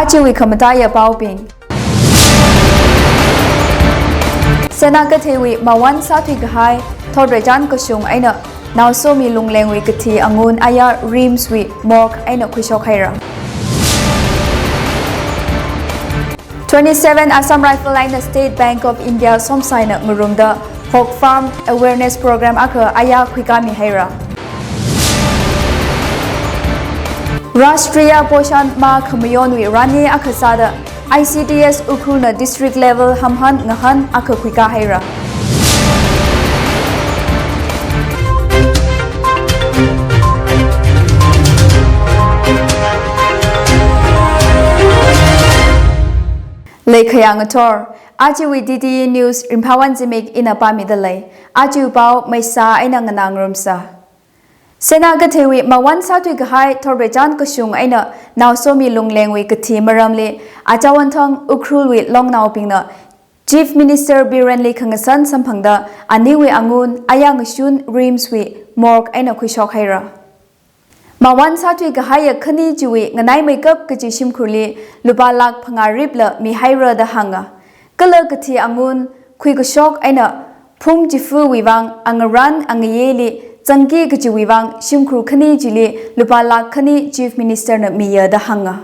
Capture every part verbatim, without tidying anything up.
Ajawui khamataiya paobing. Sena katheiwui mawun sāthui kahai thotreichān kashung eina naosomi Lunglengwui kathi angun aya RIMS wui morgue eina khuishok haira. Twenty-seven Assam Rifle eina State Bank of India somsaina ngarumda Hog Farm Awareness Program akha aya khuikāmi haira. Rashtriya Poshan Maah khamayonwui rani akha sāda I C D S Ukhrulna district level hamhan ngahān akha khuikā haira. Leikhayang athor, ajawui D T E News Ringphawon Zimik ina pāmida lei. Ajawui pao maisa eina nganā ngarumsa. Sena katheiwui mawun sāthui kahai thotreichān kashung eina naosomi Lunglengwui kathi maramli, achawanthang Ukhrulwui longnaobingna Chief Minister Birenli khangasan samphangda aniwui angun aya ngashun RIMS wui morgue eina khuishok haira. Mawun sāthui kahaiya khani chiwui nganaimeikap kachi shimkhurli lupā lakh phangā ripla mihaira da hānga. Kala kathi angun khuikashok eina phung chifuwui vang angarān angayeli zangki kachiwui vang shimkhur khani chili lupā lakh khani Chief Minister na miya da hānga.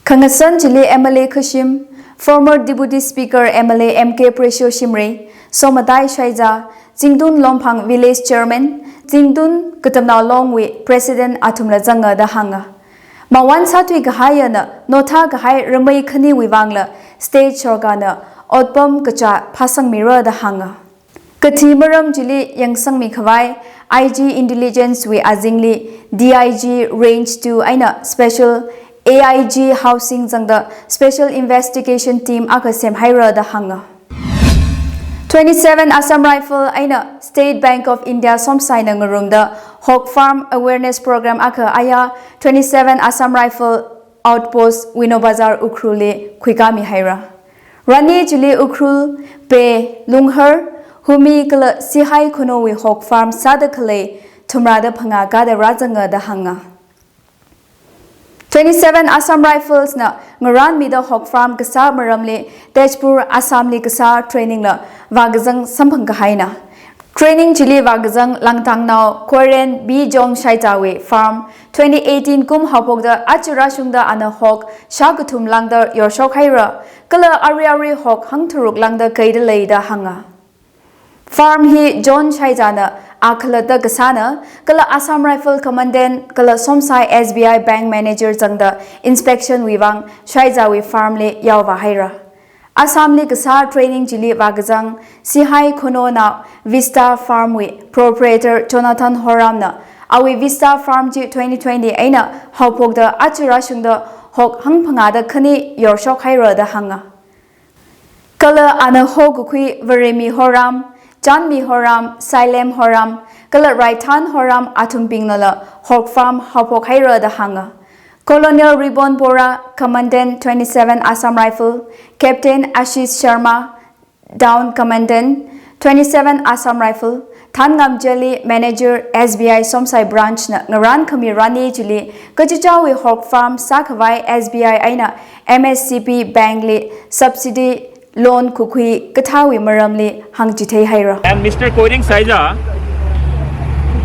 Khangasan chili M L A khashim, former Deputy Speaker M L A M K Precious Shimray, Somatai Shaiza, Zingtun Longphang Village Chairman, Zingtun Katamnao Longwui President athumla zanga da hānga. Mawun sāthui kahaiyana nothā kahai ramei khaniwui vangla state sorkarna otpam kachā phāsangmira da hānga. Kathi maram chili yangsangmi khavai I G Intelligence wui azingli D I G Range two eina Special A I G Housing zangda Special Investigation Team akha semhaira da hānga. Twenty-seven Assam Rifle eina State Bank of India somsaina ngarumda Hog Farm Awareness Program akha aya twenty-seven Assam Rifle Outpost Wino Bazar Ukhrulli khuikāmi haira. Rani chili Ukhrul, Pe, Lunghar, Humi kala Sihai khonowui hog farm sāda khalei thumrada phangā kāda rāzanga da hānga. Twenty-seven Assam Rifles na ngarānmida hog farm kasā maramli Tezpur, Assam li kasā training la vākazang samphang kahaina. Training chili vākazang Langtangnao Khoren B Jong Shaitawui farm twenty eighteen kum haophokda aja rāshungda ana hog shākathum lāngda yorshok haira, kala ari ari hog hangtharuk lāngda kaida leida hānga. Farm hi John Shaitana a khalatta kasāna, kala Assam Rifle Commandant kala Somsai S B I Bank Manager zangda inspection wui vang Shaitawui farm li yaovā haira. Assam li kasā training chili vākazang Sihai khononao Vista Farm wui proprietor Jonathan Horamna awui Vista Farm chi twenty twenty eina haophokda aja rāshungda hog hangphangāda khani yorshok haira da hānga. Kala ana hokakhui Varemi Horam, Chanmi Horam, Sailem Horam, kala Raithan Horam athumbingnala hog farm haophok haira da hānga. Colonel Ribon Bora, Commandant twenty-seven Assam Rifle, Captain Ashish Sharma, Town Commandant, twenty-seven Assam Rifle, Thangam Jali, Manager S B I Somsai Branch na ngarānkhami rani chili kachichāwui hog farm sākhavai S B I eina M S C B Bank li subsidy loan kukhui kathāwui maramli hāngchithei haira. And Mister Koireng Saija,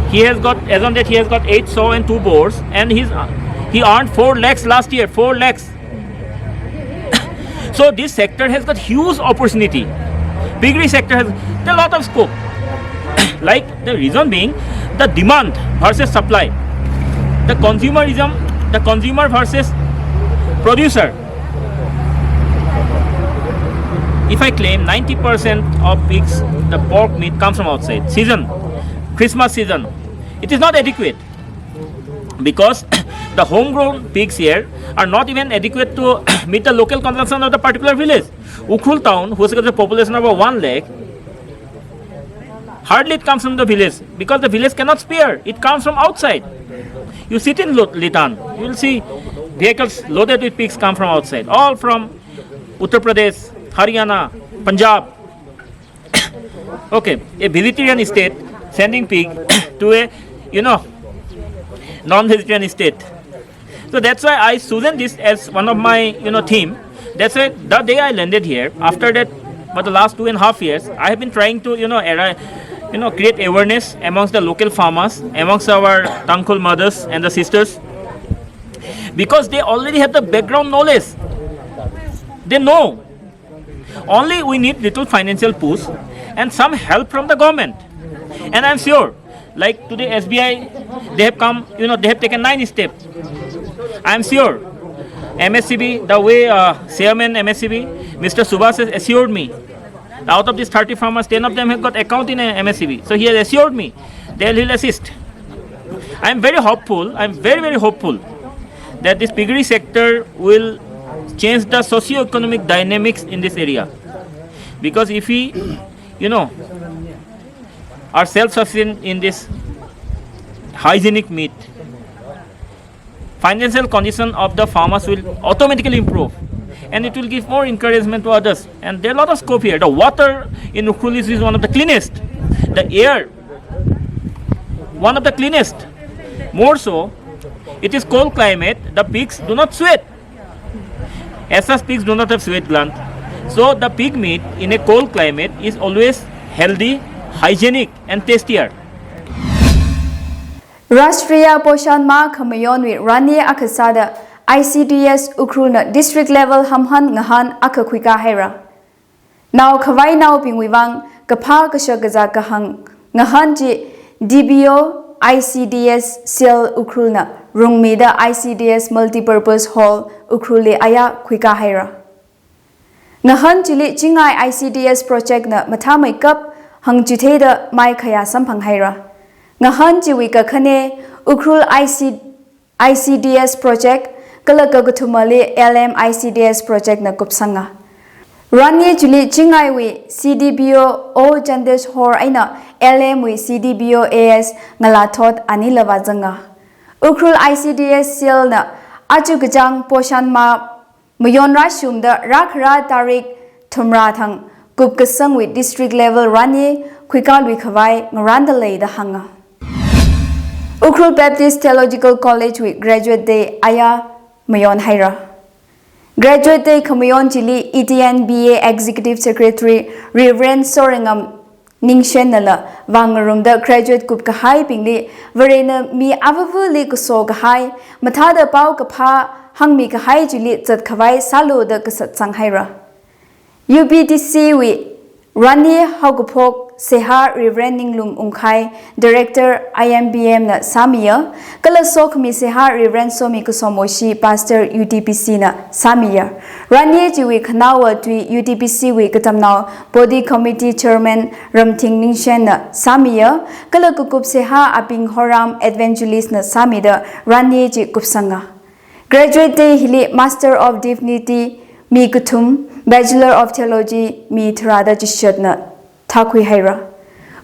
he has got, as on date, he has got eight sow and two boars, and he's, he earned four lakhs last year, four lakhs. So this sector has got huge opportunity. Piggery sector has a lot of scope. Like, the reason being the demand versus supply, the consumerism, the consumer versus producer. If I claim ninety percent of pigs, the pork meat comes from outside. Season, Christmas season, it is not adequate because the homegrown pigs here are not even adequate to meet the local consumption of the particular village. Ukhrul town, who has got a population of over one lakh, hardly it comes from the village because the village cannot spare. It comes from outside. You sit in Lo-, Litan, you will see vehicles loaded with pigs come from outside, all from Uttar Pradesh, Haryana, Punjab. Okay, a vegetarian state sending pig to a, you know, non-vegetarian state. So that's why I chosen this as one of my, you know, theme. That's why the day I landed here, after that, for the last two and a half years, I have been trying to, you know, arri-, you know, create awareness amongst the local farmers, amongst our Tangkhul mothers and the sisters, because they already have the background knowledge. They know. Only we need little financial push and some help from the government. And I'm sure, like today S B I, they have come, you know, they have taken nine steps. I'm sure M S C B, the way, uh, Chairman M S C B, Mister Subhash has assured me, out of these thirty farmers, ten of them have got account in a M S C B. So he has assured me that he'll assist. I'm very hopeful, I'm very, very hopeful that this piggery sector will change the socio-economic dynamics in this area. Because if we, you know, are self-sufficient in this hygienic meat, financial condition of the farmers will automatically improve, and it will give more encouragement to others. And there are a lot of scope here. The water in Ukhrul is, is one of the cleanest. The air, one of the cleanest. More so, it is cold climate. The pigs do not sweat. As such, pigs do not have sweat gland. So the pig meat in a cold climate is always healthy, hygienic, and tastier. Rashtriya Poshan Maah khamayonwui rani akha sāda I C D S Ukhrulna district level hamhan ngahān akha khuikā haira. Nao khavai naobingwui vang kaphā kashak kazā kahāng ngahān chi D P O I C D S Cell Ukhrulna rungmida I C D S Multipurpose Hall Ukhrulli aya khuikā haira. Ngahān chili Chingai I C D S project na mathāmeikap hāngchitheida maikhayā samphang haira. Ngahān chiwui kakhane Ukhrul I C, I C D S project, kala kakathumali L M I C D S project na kupsanga. Rani chili Chingaiwui C D P O O Chandeshwar eina L M wui C D P O A S Ngalathot anila vāzanga. Ukhrul I C D S Cell na aja kachāng Poshan Maah mayon rāshungda rākhara tarik thumrā thang kupkasangwui district level rani khuikālui khavai ngarānda leida hānga. Ukhrul Baptist Theological College wui Graduate Day aya mayon haira. Graduate Day khamayon chili E T N B A Executive Secretary Reverend Sorengam Ningshen nala vāngarumda graduate kupkahaibingli Varena mi avavali kaso kahai, mathāda pao kaphā hāngmi kahai chili zatkhavai sālu da kasat sanghaira. U B T C wui rani haokaphok seihā Reverend Ninglum Ungkhai, Director I M B M na sāmiya, kala sokhami seihā Reverend Somi Kasomoshi, Pastor U T B C na sāmiya. Rani chiwui khanaowa tui U T B C wui katamnao Body Committee Chairman Ramthing Ningshen na sāmiya, kala kakup seihā Abing Horam Evangelist na sāmida rani chi kupsanga. Graduate Day hili Master of Divinity mi kathum, Bachelor of Theology mi tharāda chishatna thākhui haira.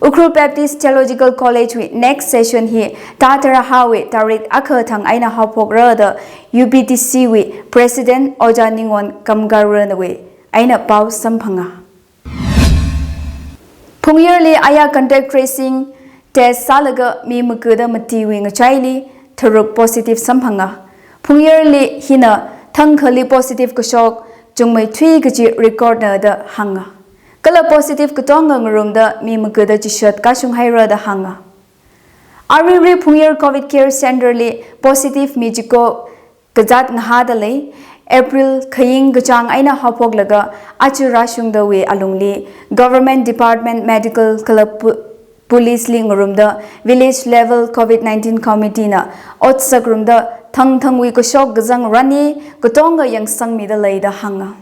Ukhrul Baptist Theological College wui next session hi thā tharāhawui tarik akha thang eina haophokra da U B T C wui President Ojā Ningwon Kamgarwui eina pao samphanga. Phungyarli aya contact tracing test sālaga mi magada matiwui ngachaili tharuk positive samphanga. Phungyarli hina thangkhali positive kashok chungmeithui kaji record na da hānga. Kala positive katonga ngarumda mi magada chishat kashung haira da hānga. Aruirui Phungyar Covid Care Center li positive mi chiko kazat ngahāda lei. April khaying kachāng eina haophoklaga aja rāshungdawui alungli Government Department Medical kala pu-, Police li ngarumda Village Level Covid nineteen Committee na otsak rumda thangthangwui kashok kazang rani katonga yangsangmida leida hānga.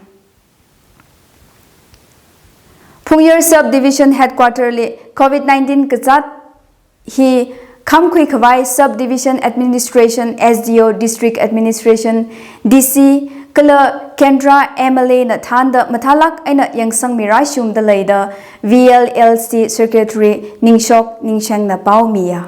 Phungyar Sub Division Headquarter li Covid nineteen kazat hi khamkhui khavai Sub Division Administration, S D O, District Administration, D C, kala Kendra M L A na thānda mathālāk eina yangsangmi rāshungda leida V L L C Secretary Ningshok Ningsheng na paomiya.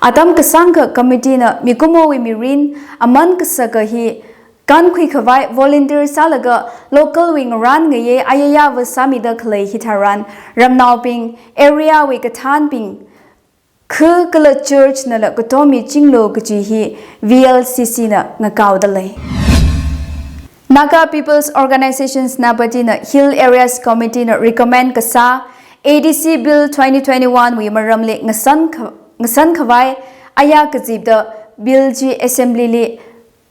Atam kasāngkha committee na mikumowui mirin aman kasaka hi kankhui khavai volunteer sālaga local wui ngarān ngayei ayayāva sāmida khalei hitharan ramnaobing, area wui kathānbing, khu kala church nala katom michinglu kaji hi V L C C na ngakaoda lei. Naga People's Organization Senapati na Hill Areas Committee na recommend kasā A D C Bill twenty twenty-one wui maramli ngasan kha-, ngasan khavai aya kazipda bill chi assembly li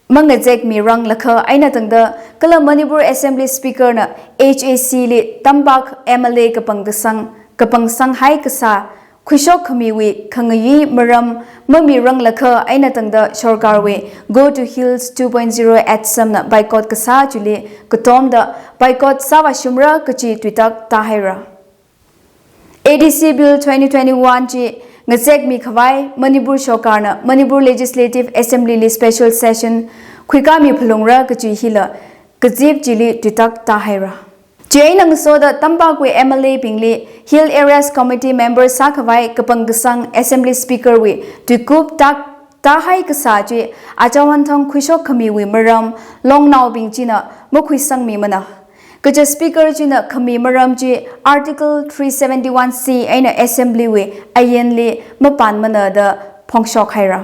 mangazek mirang lakha eina tangda kala Manipur Assembly Speaker na H A C li tampak M L A kapang kasang, kapang sanghai kasā khuishok khamiwui khangayi maram mamirang lakha eina tangda sorkarwui Go to Hills two point zero atsam na boycott kasā chili katomda boycott sāva shumra kaji tuitak tāhaira. A D C Bill twenty twenty-one chi ngazek mikhavai Manipur sorkarna Manipur Legislative Assembly li special session khuikami phalungra kaji hila kazip chili tuitak tāhaira. Chieina ngasoda tampakwui M L A bingli Hill Areas Committee member sākhavai kapang kasang Assembly Speaker wui tuikup tak tāhai kasā chi achawan thang khuishok khamiwui maram longnaobing china makhuisangmimana. Kaja Speaker china khami maram chi Article three seventy-one C eina Assembly wui ayenli mapanmana da phongshok haira.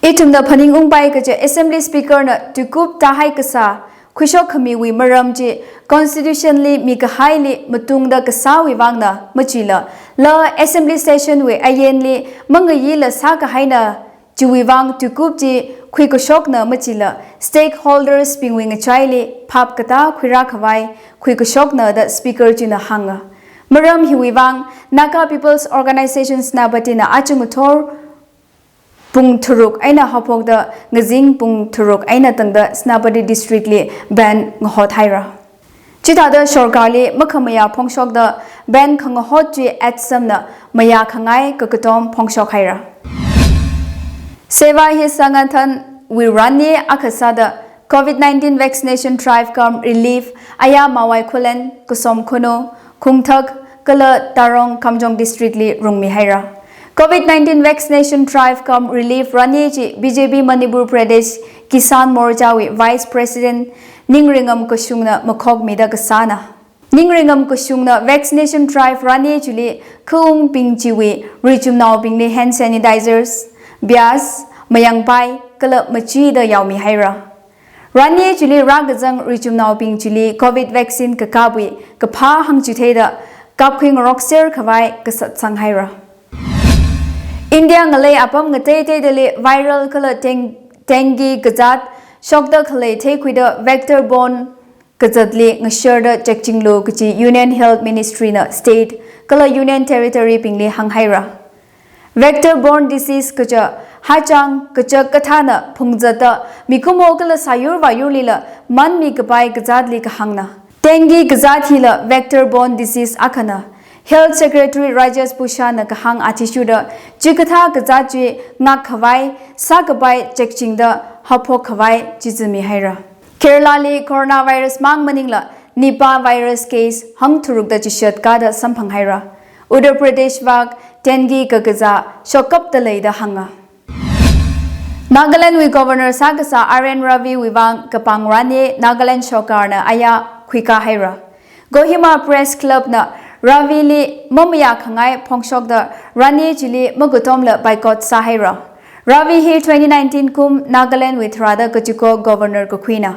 Ithumna phaningungpai kaja Assembly Speaker na tuikup tāhai kasā khuishok khamiwui maram chi Constitution li mikahaili matungda kasāwui vangna machila, la Assembly session wui ayenli mangayila sākahaina chiwui vang tuikup chi khuikashokna machila stakeholders bingwui ngachaili phap katā khuirā khavai khuikashokna da Speaker china hānga. Maram hiwui vang Naga People's Organization Senapati na aja ngathor pung tharuk eina haophokda ngazin pung tharuk eina tangda Senapati District li ban ngahot haira. Chithāda sorkarli makhamayā phongshokda ban khangahot chi atsamna mayā khangai kakatom phongshok haira. Seva hi Sangathan wui rani akha sāda Covid nineteen vaccination drive cum relief aya Mawai Khullen, Kasom Khuno, Khungthak, kala Tarong Kamjong District li rungmi haira. Covid nineteen vaccination drive cum relief rani chi B J P Manipur Pradesh Kisan Morcha wui Vice President Ningringam Kashungna makhokmida kasāna. Ningringam Kashungna vaccination drive rani chili khaungbing chiwui richumnaobingli hand sanitizers, bias, mayangpai, kala machida yaomi haira. Rani chili rākazang richumnaobing chili Covid vaccine kakapwui kaphā hāngchitheida kapkhui ngarokser khavai kasatsang haira. India ngalei apam ngateiteidali viral kala deng-, dengue kazāt shokda khalei theikhuida vector borne kazatli ngasharda chekchinglu kaji Union Health Ministry na state kala Union Territory bingli hānghaira. Vector borne disease kaja hachang kachak kathāna phungzatda mikumo kala sāyur vāyurlila manmi kapai kazatli kahāngna. Dengue kazat hila vector borne disease akhana. Health Secretary Rajesh Bhushan na kahāng athishurda chikathā kazat chi ngak khavai, sākapai chekchingda haophok khavai chizumi haira. Kerala li coronavirus mang maningla Nipah virus case hangtharukda chishat kada samphang haira. Uttar Pradesh vak dengue kakazā shokkapda leida hānga. Nagaland wui Governor sākasā R N Ravi wui vang kapang rani Nagaland sorkarna aya khuikā haira. Kohima Press Club na Ravi li mamayā khangai phongshokda rani chili makatomla boycott sāhaira. Ravi hi twenty nineteen kum Nagaland wui tharāda kachiko Governor kakhuina.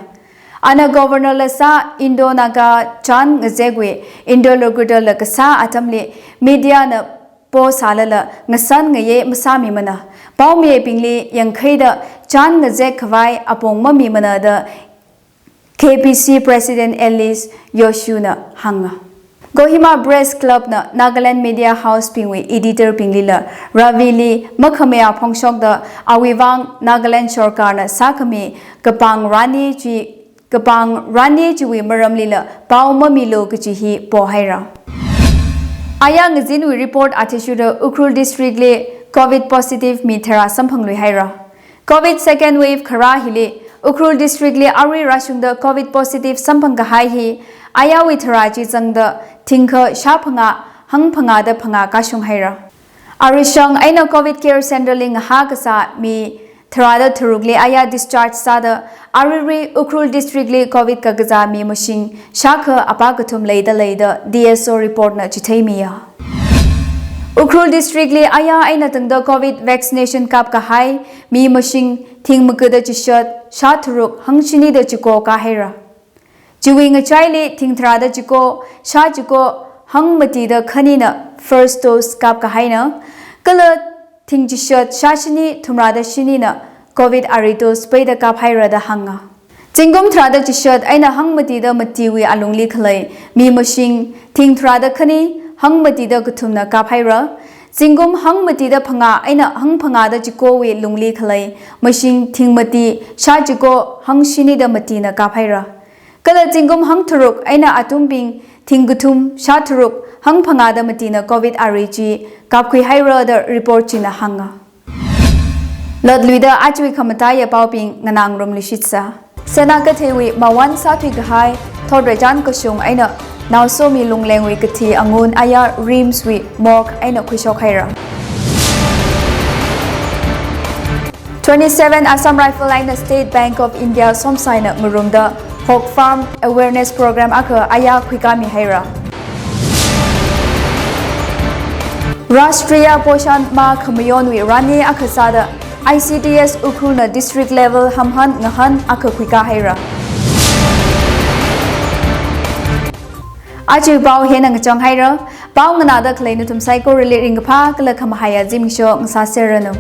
Ana Governor la sā Indo-Naga chān ngazekwui interlocutor la kasā atamli media na po sālala ngasan ngaye masāmimana. Paomibingli yangkhaida chān ngazek khavai apong mamimana da K P C President Alice Yoshu na hānga. Kohima Press Club na Nagaland Media House bingwui editor binglila Ravi li makhamayā phongshokda awui vang Nagaland sorkarna sākhami kapang rani chi kapang rani chiwui maramlila pao mamilu kaji hi pohaira. Aya ngazinwui report athishurda Ukhrul District li Covid positive mi tharā samphangluihaira. Covid second wave kharā hili Ukhrul District li arui rāshungda Covid positive samphang kahai hi ayawui tharā chi zangda thingkha shāphangā hangphangāda phangā kashung haira. Arishang eina Covid Care Center li ngahā kasā mi tharāda tharukli aya discharge sāda, aruirui Ukhrul District li Covid kakazā mi mashing shākha apā kathum leida lei da D S O report na chitheimiya. Ukhrul District li aya eina tangda Covid vaccination kapkahai mi mashing thing magada chishat shā tharuk hangshini da chiko kāhaira. Chiwui ngachaili thing tharāda chiko shā chiko hangmati da khanina first dose kapkahaina, kala thing chishat shā shini thumrāda shinina Covid ari dose peida kaphaira da hānga. Zingkum tharāda chishat eina hangmati da matiwui alungli khalei mi mashing thing tharāda khani hangmati da kathumna kaphaira. Zingkum hangmati da phangā eina hangphangā da chikowui lungli khalei mashing thing mati shā chiko hangshini da matina kaphaira. Kala zingkum hangtharuk eina atumbing thing kathum shā tharuk hangphangā da matina Covid ari chi kapkhuihaira da report china hānga. Latluida ajawui khamataiya paobing nganāngarumluishitsa. Sena katheiwui mawan sāthuikahai thotreichan kashung eina naosomi Lunglengwui kathi angun aya RIMS wui morgue eina khuishokhaira. Twenty-seven Assam Rifle eina State Bank of India somsaina ngarumda Hog Farm Awareness Program akha aya khuikāmihaira. Rashtriya Poshan Maah khamayonwui rani akha sāda I C D S Ukhrulna district level hamhan ngahan akha khuikāhaira. Ajawui pao hina ngachanghaira. Pao nganāda khalei nathum saikorali ringkaphā kala khamahaiya zimiksho ngasāserranu.